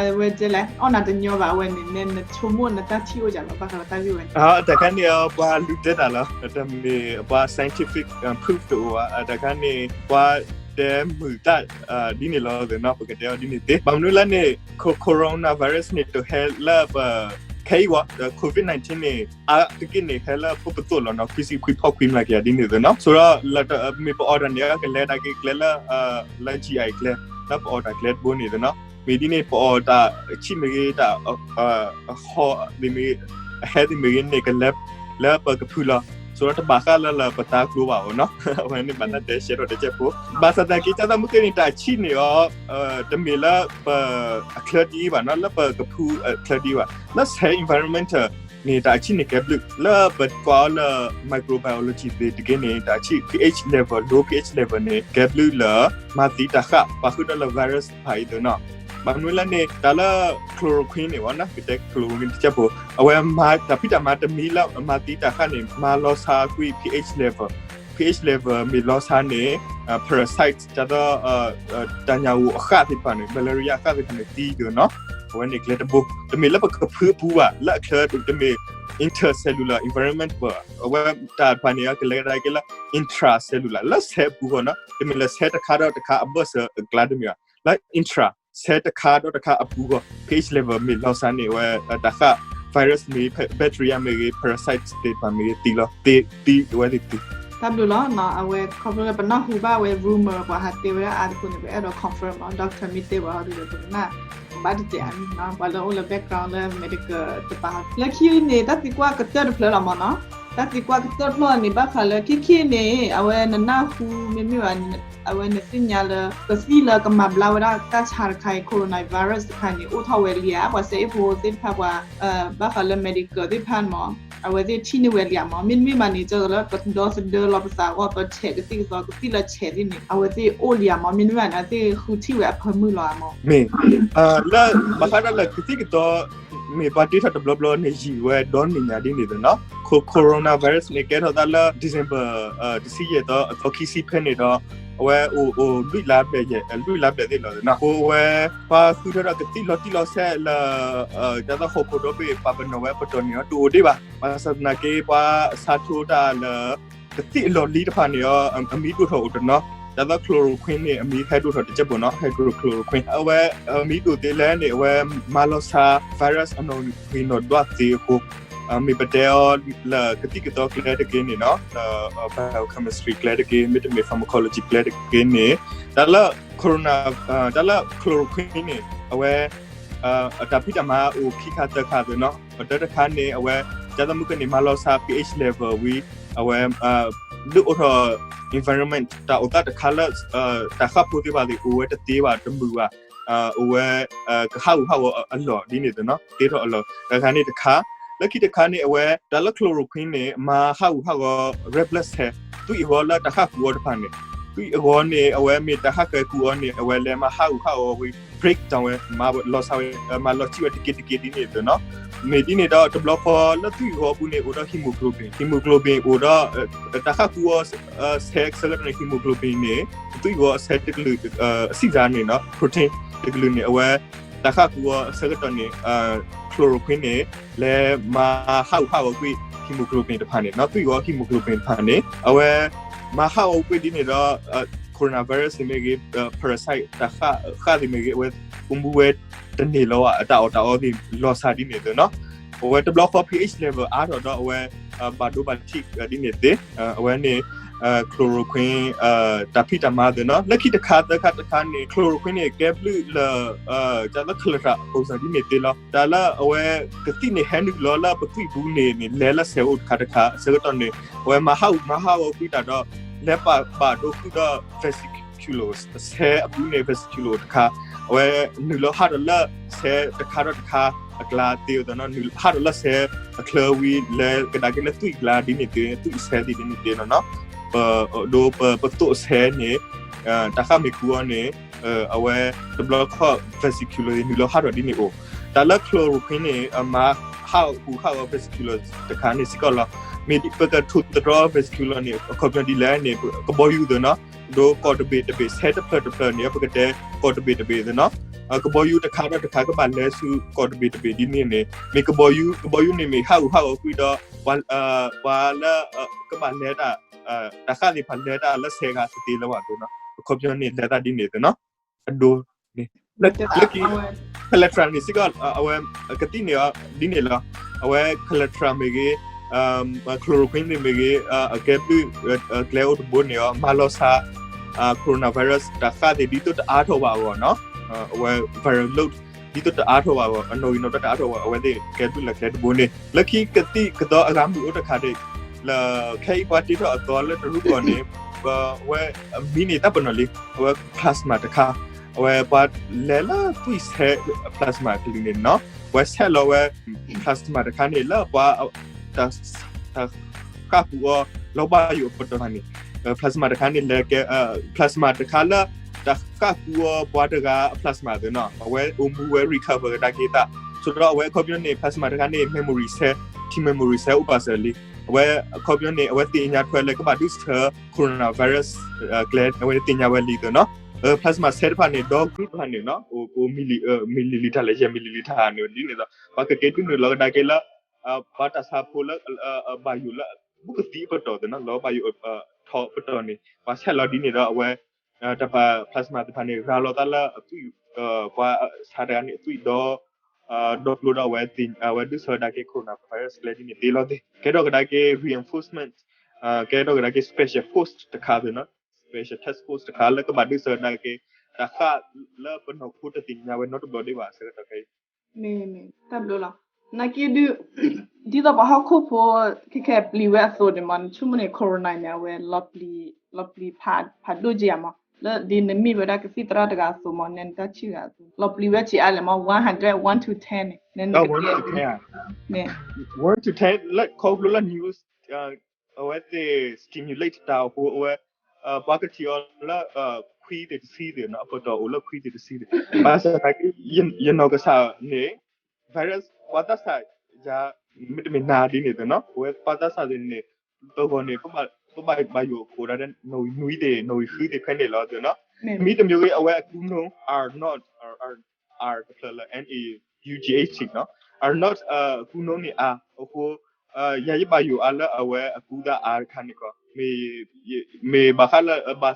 အဝဲလဲၣ် အီၣ်နၤတညီဘၣ် အဝဲန့ၣ် နဆိကမိၣ်နတၢ်ထံၣ်အိၣ်ယၤလီၤ ဘၣ်ဃးဒီးတၢ်ဂ့ၢ်ဝဲန့ၣ်. တၢ်ခါန့ၣ် ပှၤလူၤတဲတၢ်လီၤ, တမ့ၢ်ပှၤ scientific proof တအိၣ်ဘၣ်, တၢ်ခါန့ၣ် ပှၤတဲမုာ်တၢ် ဒ်န့ၣ်လီၤသ့နီၤ, ပကတဲအီၤဒ်န့ၣ်သ့. ဘၣ်မနုၤလဲၣ်န့ၣ် coronavirus န့ၣ် တဟဲလၢပ ခဲအံၤဝဲ COVID nineteen န့ၣ် အါတက့ၢ်န့ၣ် ဟဲလၢပပသိၣ်လီၤနီၤ, ခွံဆံခွံဖီၣ်ခွံမျးကယၤဒ်န့ၣ်သ့နီၤ. ဆိဒီး မ့ၢ်ပအီၣ်တၢ်န့ၣ် ကလဲၤတၢ်က့ၤကျဲလၢ လၢ GI ကျဲ လၢပအီၣ်တၢ်ကျဲတဘိန့ၣ်သ့နီၤ. မ့ၢ်ဒ်န့ၣ် ပအီၣ်တၢ်ဆံၣ်မ့ၢ်ဂ့ၤ တၢ် အဟီသ့ၣ်မ့ၢ်ဂ့ၤ အဟဲသ့ၣ်မ့ၢ်ဂ့ၤန့ၣ် ကလဲၤလၢပကဖုလီၤ. ဆိဒီးတဘၣ်ဃးလၢလၢပတၢ်ကျိၤဘၣ်အီၤနီၤ, အဝဲန့ၣ်ဘၣ်တၢ်တဲရှဲထီၣ်တကဲးဖိ. ဘၣ်ဆၣ်သနာ်က့ တၢ်သးမုၢ်က့ၤန့ၣ် တၢ်ဆံၣ်န့ၣ်အီၤ တမ့ၢ်လၢပ အချၢဒ်အံၤဘၣ်နီၤ, လၢပကဖုအချၢဒ်အံၤဘၣ်, လၢဆဲး environment န့ၣ် တၢ်ဆံၣ်န့ၣ်ကဲဘျုး, လၢပကွၢ်အီၤလၢ microbiology သ့ၣ်တက့ၢ်န့ၣ် တၢ်ဆံၣ် pH level, low pH level န့ၣ် ကဲဘျုးလၢ မၤသံတၢ်ဃၣ် ပှၤဃုာ်ဒီးလၢ virus တဖၣ်အံၤသ့နီၤ. ဘၣ်မနုၤလဲၣ်န့ၣ် တၢ်လၢ chloroquine န့ၣ်ဝဲနီၤ, ကတဲ chloroquine တကဲးဖိ, အဝဲမၤတၢ်ဖံးတၢ်မၤတမံၤလၢမၤသံတၢ်ဃၣ်န့ၣ် မၤလီၤဆါကွံာ် pH level, pH level မ့ၢ်လီၤဆါန့ၣ် parasite ဒ်သိး တၢ်ညၣ်ဂိၣ်အဃၣ်သ့ၣ်တဖၣ်န့ၣ် malaria အဃၣ်သ့ၣ်တဖၣ်န့ၣ်သံသ့နီၤ. အဝဲန့ၣ်ကျဲတဘိ, တမ့ၢ်လၢပကဖုအပူၤဘၣ်, လၢအချၢတမ့ၢ် intercellular environment ဘၣ်, အဝဲတၢ်တဖၣ်န့ၣ် ကလဲၤကဒါက့ၤလၢ intracellular လၢဆဲးအပူၤဃီနီၤ, တမ့ၢ်လၢဆဲးတခါဒီးတခါအဘၢၣ်စၢၤအကျါတမ့ၢ်ဘၣ်, လၢ intra ဆဲးတခါဒီးတခါအပူၤဃီ pH level မ့ၢ်လီၤဆါန့ၣ် အဝဲတၢ်ဃၣ် virus မ့ၢ်ဂ့ၤ bacteria မ့ၢ်ဂ့ၤ parasite သ့ၣ်တဖၣ်မ့ၢ်ဂ့ၤ သံလီၤ, သံ သံအဝဲသ့ၣ်သံ. တၢ်ဘျုးလီၤနီၤ, အဝဲခီဖျိလၢပနၢ်ဟူဘၣ်ဝဲ rumor ပှၤဟးတဲဝဲဒၣ်အါတကိးန့ၣ် ပအဲၣ်ဒိး confirm လီၤ, doctor မ့ၢ်တဲပှၤဟီဒုဒီးပကနၣ် ဘၣ်တစဲးအမံၤနီၤ ပှၤလၢအိၣ်လၢ background လၢ medical တပၤ လၢခံန့ၣ် တၢ်သံကွၢ်ကတၢၢ်တဖျၢၣ်လီၤမၢ်နီၤ. တၢ်သံကွၢ်ကတၢၢ်တဖျၢၣ်န့ၣ် ဘၣ်ဃးလၢခံခံန့ၣ် အဝဲနနၢ်ဟူ မ့မ့ၢ်ဘၣ် အဝဲနသ့ၣ်ညါလၢ ကသံၣ်လၢကမၤဘျါဝဲဒၣ်တၢ်ဆါတခါအံၤ coronavirus တခါန့ၣ် အိၣ်ထီၣ်ဝဲလံဧါ ပှၤစဲအ့ၣ်ဖိသ့ၣ်တဖၣ် ပှၤ ဘၣ်ဃးလၢ medical သ့ၣ်တဖၣ်မၢ် အဝဲသ့ၣ်ထံၣ်န့ၢ်ဝဲလံဧါမၢ်. မ့တမ့ၢ်ဘၣ်န့ၣ် ကၠီလၢကဒီသဒၢလီၤပသးအဂီၢ် ပဆဲးကသံၣ်ကသီ ကသံၣ်လၢဆဲးသ့ၣ်န့ၣ် အဝဲသ့ၣ်အိၣ်လံဧါမၢ်. မ့တမ့ၢ်ဘၣ်န့ၣ် အဝဲသ့ၣ်ဃုထံၣ်ဝဲအဖၢမုၢ်လီၤဧါမၢ်. မ့ၢ် လၢ ဘၣ်ဃးဒီးလၢကသံၣ်ကသီ မ့ၢ်ပှၤတ့ထီၣ်တဘျီဘျီန့ၣ် ယံာ်ဝဲဒီနံၣ်ညါဒ်န့ၣ်သ့ၣ်နီၤ. coronavirus န့ၣ် ကဲထီၣ်သးလၢ December တဆံယဲၢ်သီအသီခံဆံဖဲန့ၣ်ဒီး အဝဲအိၣ်အိၣ်လွံၢ်လါဘျဲၣ်ယဲၢ် လွံၢ်လါဘျဲၣ်သ့ၣ်လီၤသ့ၣ်နီၤ. အဃိအဝဲ ပှၤဃုထၢဒီးကသံၣ်လီၤတံၢ်လီၤဆဲးလၢ ဒ်သိးဟီၣ်ခိၣ်ဒီဘ့ၣ် ပာ်ပနီၣ်ဝဲအပတီၢ်န့ၣ်ဒီး တအိၣ်ဒံးဘၣ်. ဘၣ်ဆၣ်သနာ်က့ ပှၤဆါထိတၢ်လၢ ကသံၣ်အလီၢ်လံတဖၣ်န့ၣ်ဒီး အမံၤဒိၣ်ထီၣ်အိၣ်တနီၤ ဒ်သိး chloroquine န့ၣ် အမံၤဟဲဒိၣ်ထီၣ်တစဲးဖိနီၤ hydrochloroquine အဝဲ အမံၤဒိၣ်သ့လဲၣ်န့ၣ် အဝဲမၤလီၤဆါ virus အနီၣ်ဂံၢ်နီၣ်ဒွးသ့အဃိ မ့ၢ်ပတဲအီၤလၢကသံၣ်ကသီကျဲတက့ၢ်န့ၣ်နီၤ လၢ biochemistry ကျဲတက့ၢ် မ့တမ့ၢ် pharmacology ကျဲတက့ၢ်န့ၣ် တၢ်လၢ corona တၢ်လၢ chloroquine န့ၣ် အဝဲ အတၢ်ဖံးတၢ်မၤအိၣ်ခံခါသၢခါသ့ၣ်နီၤ. အတၢတခါန့ၣ် အဝဲ ဒ်သိးမုၢ်ကန့ၣ် မၤလီၤဆါ pH level ဝံၤ အဝဲ ဒုးအိၣ်ထီၣ် environment တၢ်အိၣ်သးတခါလၢ တၢ်ဃၣ်ဖိသ့ၣ်တဖၣ်သ့ၣ် အိၣ်ဝဲတသ့ဘၣ်တမုာ်ဘၣ် အိၣ်ဝဲ ကဟးဂူာ်ဟးဂီၤအလီၢ်ဒ်န့ၣ်သ့ၣ်နီၤ သ့ထီၣ်အလီၢ် တၢ်တခါန့ၣ်တခါ လၢခံတခါန့ၣ် အဝဲ တၢ်လၢ chloroquine န့ၣ် မၤဟးဂူာ်ဟးဂီၤ red blood cell သွံၣ်အဂီၤလၢတၢ်ဃၣ်ကူအီၤတဖၣ်န့ၣ် သွံၣ်အဂီၤန့ၣ် အဝဲမ့ၢ်တၢ်ဃၣ်ဃၢၤကူအီၤန့ၣ် အဝဲလဲၤမၤဟးဂူာ်ဟးဂီၤဝံၤ break down ဝဲ မၤလီၤဆါဝဲ မၤလီၤဆံၣ်ဝဲတက့ၢ်တက့ၢ်ဒ်န့ၣ်သ့ၣ်နီၤ. မ့ၢ်ဒ်န့ၣ်ဒီး တဘျီဃီလၢသွံၣ်အဂီၤအပူၤန့ၣ် အိၣ်ဒီး hemoglobin hemoglobin အိၣ်ဒီး တၢ်ဃၣ်ကူအီၤ ဆဲးဆၢကတီၢ်န့ၣ် hemoglobin န့ၣ် သွံၣ်အဂီၤအဆဲးတကလုာ် အစံၣ်စါန့ၣ်နီၤ protein တကလုာ်န့ၣ် အဝဲ တၢ်ဃၣ်ကူအီၤအဆၢကတီၢ်န့ၣ် chloroquine န့ၣ် လဲၤမၤဟးဂူာ်ဟးဂီၤကွံာ် hemoglobin တဖၣ်န့ၣ်နီၤ သွံၣ်အဂီၤ hemoglobin တဖၣ်န့ၣ် အဝဲ မၤဟးဂီၤကွံာ်ဒ်န့ၣ်ဒီး coronavirus သ့ၣ်မ့ၢ်ဂ့ၤ parasite တၢ်ဃၣ်ဃၣ်သ့ၣ်မ့ၢ်ဂ့ၤ အဝဲအိၣ်မူဝဲတန့ၢ်လၢၤဘၣ် အတၢ်အီၣ်တၢ်အီသ့ၣ်လီၤစှၤဒ်န့ၣ်သ့ၣ်နီၤ. အဝဲတဘျီဃီ pH level အါထီၣ်ဒီးအဝဲ ဘၣ်ဒိဘၣ်ထံးဒ်န့ၣ်သ့ အဝဲန့ၣ် chloroquine တၢ်ဖံးတၢ်မၤသ့ၣ်နီၤ. လၢခံတခါသၢခါတခါန့ၣ် chloroquine န့ၣ် ကဲဘျုးလၢ တၢ်လၢ cholesterol ဒ်န့ၣ်သ့လီၤ. တၢ်လၢအဝဲ ကသံၣ်န့ၣ်ဟဲနုာ်လီၤလၢပသွံၣ်ပူၤန့ၣ်န့ၣ် လဲၤလၢဆဲးအိၣ်တခါတခါ အဆၢကတီၢ်န့ၣ် အဝဲမၤဟးဂူာ်မၤဟးဂီၤကွံာ်တၢ်ဒီး လဲၤပာ်ဘၣ်ဒိဃုာ်ဒီး vesicular ဆဲးအပူၤန့ၣ် vesicular တခါ အဝဲနုာ်လီၤဟးထီၣ်လၢဆဲးတခါဒီးတခါအကျါသ့အသိးနီၤ နုာ်ဟးထီၣ်လၢဆဲးအချၢဝံၤ လဲၤကဒါက့ၤလၢသွံၣ်အကျါဒ်န့ၣ်သ့ သွံၣ်အဆဲးသ့ၣ်ဒ်န့ၣ်သ့နီၤနီၤ ပ ဒိပ ပသိၣ်အဆဲးန့ၣ် တၢ်ဃၣ်မ့ၢ်ကူအီၤန့ၣ် အဝဲတဘျီခီၣ် vesicular နုာ်လီၤဟးထီၣ်ဒ်န့ၣ်အိၣ် တၢ်လၢ chloroquine န့ၣ် မၤဟးဂူာ်ဟးဂီၤ vesicular တခါန့ၣ်စ့ၢ်ကီးလီၤ. မ့ၢ်ပကထိၣ်သတြီ vesicular န့ၣ် အခီပညီဒ်လဲၣ်န့ၣ် ကဘီယူၤသ့ၣ်နီၤ ဒိကီၢ်တဘ့ၣ်တဘ့ၣ် ဆဲးတဖျၢၣ်တဖျၢၣ်န့ၣ် ပကတဲကီၢ်တဘ့ၣ်တဘ့ၣ်သ့ၣ်နီၤ ကဘီယူၤတခါဒီးတခါကဘၣ်လဲၤဆူကီၢ်တဘ့ၣ်တဘ့ၣ်ဒ်န့ၣ်န့ၣ် မ့ၢ်ကဘီယူၤ ကဘီယူၤန့ၣ်မ့ၢ်ဟးဂူာ်ဟးဂီၤကွံာ်ဒီး ပှၤလၢကဘၣ်လဲၤတၢ် တၢ်ဃၣ်သ့ၣ်တဖၣ်လဲၤတၢ်လၢဆဲးဂၤတသ့လၢၤဘၣ်သ့ၣ်နီၤ အခီပညီန့ၣ်လဲၤတၢ်ဒ်န့ၣ်သ့ၣ်နီၤ အဒိန့ၣ် လၢခံ cholesterol န့ၣ်စ့ၢ်ကီး အဝဲ ကသံၣ်န့ၣ်အီၤဒ်န့ၣ်လီၤ. အဝဲ cholesterol မ့ၢ်ဂ့ၤ chloroquine သ့ၣ်မ့ၢ်ဂ့ၤ အကဲဘျုး ကျဲအိၣ်တဘိန့ၣ်အီၤ မၤလီၤဆါ coronavirus တၢ်ဃၣ်သ့ၣ်ဒ်သိးတအါထီၣ်ဘၣ်အဂီၢ်နီၤ အဝဲ viral load ဒ်သိးတအါထီၣ်ဘၣ်အဂီၢ် အနီၣ်ဂံၢ်နီၣ်ဒွးတအါထီၣ်ဘၣ် အဝဲသ့ၣ်ကဲဘျုးလၢကျဲတဘိန့ၣ် လၢခံကသံၣ်ကသီအဂၤမုၢ်အိၣ်တခါဒံး လၢခဲအံၤပှၤတ့ထီၣ်အသီလၢတရူးကီၢ်န့ၣ် ပဝဲအမံၤန့ၣ်တၢ်ပနီၣ်လံ အဝဲ plasma တခါ အဝဲပှၤလဲၤလၢသွံၣ်ဆဲး plasma ကလုာ်န့ၣ်နီၤ အဝဲဆဲးလီၤဝဲ plasma တခါန့ၣ် လၢပှၤ တၢ် တၢ်ဃၣ်ကူအီၤ လီၤဘၣ်ယိၣ်အပတီၢ်တဖၣ်န့ၣ် plasma တခါန့ၣ်လဲၤကဲ plasma တခါလၢ တၢ်ဃၣ်ကူအီၤပှၤတဂၤအ plasma သ့ၣ်နီၤ အဝဲအိၣ်မူဝဲ recover ကဒါက့ၤသး ဆိဒီးအဝဲအခီပညီန့ၣ် plasma တခါန့ၣ် memory cell T memory cell အိၣ်ပာ်စၢၤလံ အဝဲအခီပညီန့ၣ် အဝဲသ့ၣ်ညါထွဲလၢကဘၣ်ဒုးဆၢ coronavirus ကျဲ အဝဲသ့ၣ်ညါဝဲလံသ့ၣ်နီၤ plasma cell တဖၣ်န့ၣ် ဒီ group တဖၣ်န့ၣ်နီၤ အိၣ် milliliter လၢယဲၢ် milliliter န့ၣ် ဒ်န့ၣ်ဒီး ပှၤကက့ၤဒုးနုာ်လီၤကဒါက့ၤလၢ ပှၤတၢ်ဆါဖိလၢ ဘၣ်ယိၣ်လၢ ဘူးကသံၣ်အပတီၢ်သ့ၣ်နီၤ လီၤဘၣ်ယိၣ်ထီၣ်အပတီၢ်န့ၣ် ပှၤဆဲးလီၤဒ်န့ၣ်ဒီး အဝဲ တၢ်ပာ် plasma သ့ၣ်တဖၣ်န့ၣ် ရၤလီၤသးလၢအသွံၣ် ပှၤဆါတဂၤန့ၣ်အသွံၣ်ဒီး ဒီကျိဒီးအဝဲ အဝဲဒုးဆၢကဒါက့ၤ coronavirus ကျဲဒ်န့ၣ်သ့လီၤသ့ၣ် ကဲထီၣ်ကဒါက့ၤ reinforcement ကဲထီၣ်ကဒါက့ၤ special force တခါသ့ၣ်နီၤ special task force တခါလၢကဘၣ်ဒုးဆၢကဒါက့ၤ တၢ်ဃၣ်လၢပနီၢ်ခိတသ့ၣ်ညါဝဲနီတဘျီဒံးဘၣ် ဆၢကတီၢ်ခဲအံၤ မ့ၢ် မ့ၢ် တၢ်ဘျုးလီၤ. နာ်က့ဒုး ဒ်သိးပှၤဟီၣ်ခိၣ်ဖိ ခဲခဲပျံၤဝဲအသိးန့ၣ်မး နဆိကမိၣ်န့ၣ် corona န့ၣ် အဝဲ လီၤပျံၤဖးဒိၣ်က့ယါမး လၢဒ်နမ့ၢ်ဝဲဒၣ်ကသံၣ်သရၣ်တဂၤအသိးမး နဲနတၢ်ထံၣ်ဂၤအသိး လီၤပျံၤဝဲဆံးအါလဲၣ်မး one hundred one to ten န့ၣ် နဲနကတဲ one to ten လၢခီဖျိလၢ news အဝဲသ့ၣ် stimulate တၢ်အဃိ အဝဲ ပှၤကထံၣ်အီၤလၢ ခွံသ့ၣ်တဆံသ့ၣ်နီၤ အပတီၢ်အိၣ်လၢခွံသ့ၣ်တဆံသ့ၣ် ဘၣ်ဆၣ်သနာ်က့ ယနီၢ်ကစၢ်န့ၣ် virus ပှၤသးစၢ်ယၤ မ့တမ့ၢ်နၤဒ်န့ၣ်သ့ၣ်နီၤ အဝဲပှၤသးစၢ်သ့ၣ်န့ၣ် ပဂီၢ်န့ၣ် ပဘၣ်ဘၣ်ယိၣ်အိၣ်ဒၣ်နီၣ်ဂံၢ်နွံသ့ၣ် နီၣ်ဂံၢ်ဃုသ့ၣ်ဖဲန့ၣ်လီၤသ့ၣ်နီၤ မ့တမ့ၢ်ဂ့ၤ အဝဲအကူနိ are not are တဖျၢၣ်လၢ N A U G H နီၤ are not အကူနိန့ၣ်အါအဃိ ယၤယဘၣ်ယိၣ်အါလၢအဝဲအကူသးအါတခါန့ၣ်ကီး မ့ၢ်ဘၣ်ဃးလၢ ဘၣ်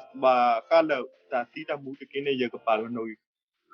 ဃးလၢတၢ်သံတၢ်မူတက့ၢ်န့ၣ် ယကပာ်လီၤနီၣ်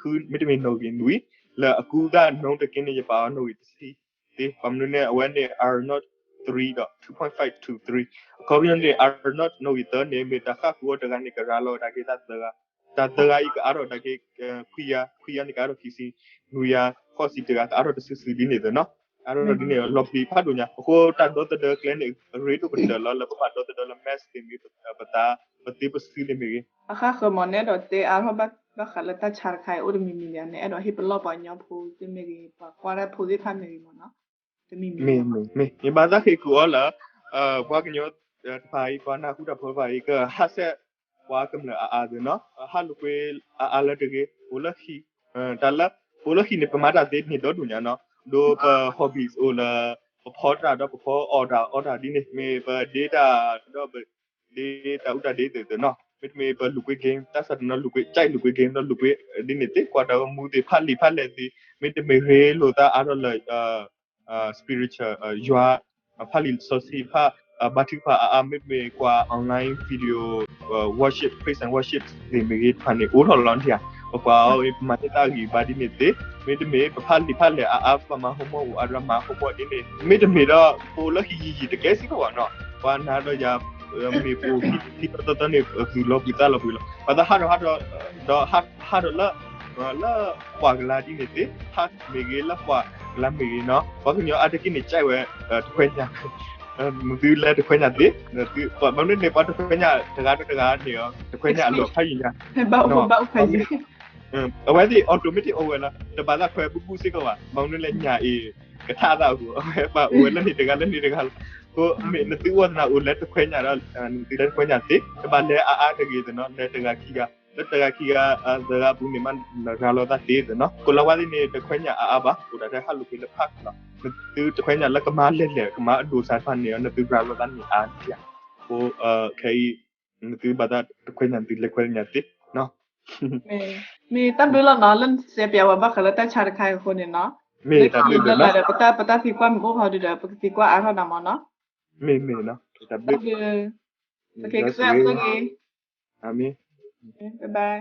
ဂံၢ်ဃု မ့တမ့ၢ်နီၣ်ဂံၢ်နွံ လၢအကူသးနိတက့ၢ်န့ၣ် ယပာ်အီၤနီၣ်ဂံၢ်တဆံသ့ ဘၣ်မနုၤန့ၣ် အဝဲန့ၣ် are not three ဒီး two point five to three အခီပညီန့ၣ် are not နီၣ်ဂံၢ်သၢန့ၣ် မ့ၢ်တၢ်ဃၣ်ဃုာ်အီၤတဂၤန့ၣ် ကရၤလီၤဝဲဒၣ်က့ၤတၢ်သၢဂၤ တၢ်သၢဂၤအံၤကအါထီၣ်ဒၣ်က့ၤ ခွံဂၤ ခွံဂၤန့ၣ်ကအါထီၣ်ခံဆံ နွံဂၤ ဃိးဆံတဂၤကအါထီၣ်တဆံဆံဒ်န့ၣ်သ့ၣ်နီၤ အါထီၣ်ဒ်န့ၣ် လီၤပျံၤဖးဒိၣ်ညါ အဃိတၢ်ဒီသဒၢကျဲန့ၣ် အရ့ဒိၣ်ကတၢၢ်လီၤလၢပဘၣ်ဒီသဒၢလၢ mask သ့ၣ်မ့ၢ် ပသး ပသ့ပစုသ့ၣ်မ့ၢ်ဂ့ၤ အဃၣ်ဃၢၤမး နအဲၣ်ဒိးတဲအါထီၣ်ဘၣ်ဃးလၢတၢ်ဆါတခါအံၤအိၣ်တမံၤမံၤလံ နအဲၣ်ဒိးဟ့ၣ်ပလီၢ်ပှၤကညီဖိသ့ၣ်မ့ၢ်ဂ့ၤ ပှၤကွၢ်တၢ်ဖိသ့ၣ်တဖၣ်မ့ၢ်ဂ့ၤမးနီၤ တမံၤမံၤ မ့ၢ် မ့ၢ် မ့ၢ်ဘၣ်သးဃ့ၢ်ကူၣ်အီၤလၢ ပှၤကညီတဖၣ်အံၤ ပှၤနၢ်ဟူတၢ်ဖိတဖၣ်အံၤ ကဟးဆှဲးပှၤကမျၢၢ်အါအါသ့ၣ်နီၤ ဟးလိာ်ကွဲအါအါလၢတဂ့ၤ အိၣ်လၢဟံၣ် တၢ်လၢ ပအိၣ်လၢဟံၣ်န့ၣ် ပမၤတၢ်သ့န့ၣ်ဒီဒိၣ်ညါနီၤ ဒီးပ hobbies အိၣ်လၢ ပဖီတၢ်ဒီးပဖီအီၣ်တၢ်အီတၢ်ဒ်န့ၣ် မ့ၢ်ပဒ့တၢ်ဒီးပဒ့တၢ်အူတၢ်ဒ့သ့ၣ်သ့ၣ်နီၤ မ့တမ့ၢ်ပလိာ်ကွဲ game တၢ်စၢ်တနီၤလိာ်ကွဲ ကၠဲးလိာ်ကွဲ game ဒီးလိာ်ကွဲ ဒ်န့ၣ်သ့ၣ် ကွၢ်တၢ်ဂီၤမူသ့ၣ် ဖးလံာ်ဖးလဲၢ်သ့ၣ် မ့တမ့ၢ်ရ့လိာ်သးအါထီၣ်လၢ spiritual ယွၤ ဖးလံာ်စီဆှံဖး ဘါထုကဖၣ်အါအါ မ့တမ့ၢ်ကွၢ် online video worship praise and worship သ့ၣ်မ့ၢ်ဂ့ၤတဖၣ်န့ၣ် အိၣ်ထီၣ်လီၤဒံးဧါ ပကွၢ်အီၤ ပမၤန့ၢ်တၢ်ဂံၢ်ဘါဒ်န့ၣ်သ့ၣ် မ့တမ့ၢ်ပဖးလံာ်ဖးလဲၢ်အါအါ ပမၤဟီၣ်မီၢ်အိၣ်အါဒၣ်မၤဟီၣ်မီၢ်ဒ်န့ၣ် မ့တမ့ၢ်ဒီး ပအိၣ်လၢဟံၣ်ယံာ်ယံာ်တကဲစ့ၢ်ကီးဘၣ်နီၤ ပှၤနၤဒီးယၤ မ့ၢ်ပအိၣ်ခံသီသၢသီန့ၣ် ဂုာ်လီၤဘှံးသးလီၤဘှံးလီၤ ပှၤသးဟးထီၣ်ဟးထီၣ် ဒီးဟးထီၣ်လၢ လၢပှၢ်ကလါဒ်န့ၣ်သ့ၣ် ဟးမ့ၢ်ဂ့ၤ လၢပှၢ်ကလါမ့ၢ်ဂ့ၤနီၤ ပှၤကညီအါတက့ၢ်န့ၣ် ကၠဲးဝဲ တခွဲညါ နသုလဲၤတခွဲညါသ့ နသု ဘၣ်မနုၤန့ၣ် ပှၤတခွဲညါတဂၤဒီးတဂၤန့ၣ် တခွဲညါအလီၢ်ဖးယံၤညါ ဘၣ်အိၣ်ဘၣ်အိၣ်ဖးယံၤ အဝဲသ့ၣ် automatic အိၣ်ဝဲလီၤ တဘၣ်သးခွဲဘူးဘူးစ့ၢ်ကီးဘၣ် ဘၣ်မနုၤလဲၣ်ညၣ်အံၤ ကထါသးအဃိ အဝဲပှၤအိၣ်ဝဲလၢန့ၣ်တဂၤလၢန့ၣ်တဂၤလီၤ အဃိမ့ၢ်နသုအိၣ်သနာ်အိၣ်လဲၤတခွဲညါဒီး နသုလဲၤတခွဲညါသ့ တဘၣ်လဲၤအါအါတဂ့ၤသ့ၣ်နီၤ လဲၤတဂၤခံဂၤ လၢတဂၤခံဂၤ သၢဂၤအပူၤန့ၣ်မး နရၤလီၤသးသ့သ့ၣ်နီၤ ကိးလီၤဝါသ့ၣ်န့ၣ် တခွဲညါအါအါဘၣ် အိၣ်ဒၣ်ထဲဟးလိာ်ကွဲလၢဖးလီၤ နသုတခွဲညါလၢကမၤလဲၤလဲၤ ကမၤအဒိၣ်စၢ်တဖၣ်န့ၣ် နသုရၤလီၤသးန့ၣ်အါဒံးဧါ အဃိ ခဲအံၤ နသုဘၣ်သးတခွဲညါ နသုလဲၤခွဲညါသ့နီၤ မ့ၢ်တၢ်ဘျုးလီၤနီၤ လၢနစဲးပၠးဝဲဘၣ်ဃးလၢတၢ်ဆါတခါအံၤအဃိန့ၣ်နီၤ မ့ၢ်တၢ်ဘျုးလၢ်လၢ်ဒီး ပတၢ်သံကွၢ်မ့ၢ်အိၣ်ဖီဒုဒီး ပကသံကွၢ်အါထီၣ်နၤမးနီၤ မ့ၢ်မ့ၢ်နီၤ တၢ်ဘျုး ကစၢ်ယွၤဆိၣ်ဂ့ၤ အၤမ့ၣ် bye bye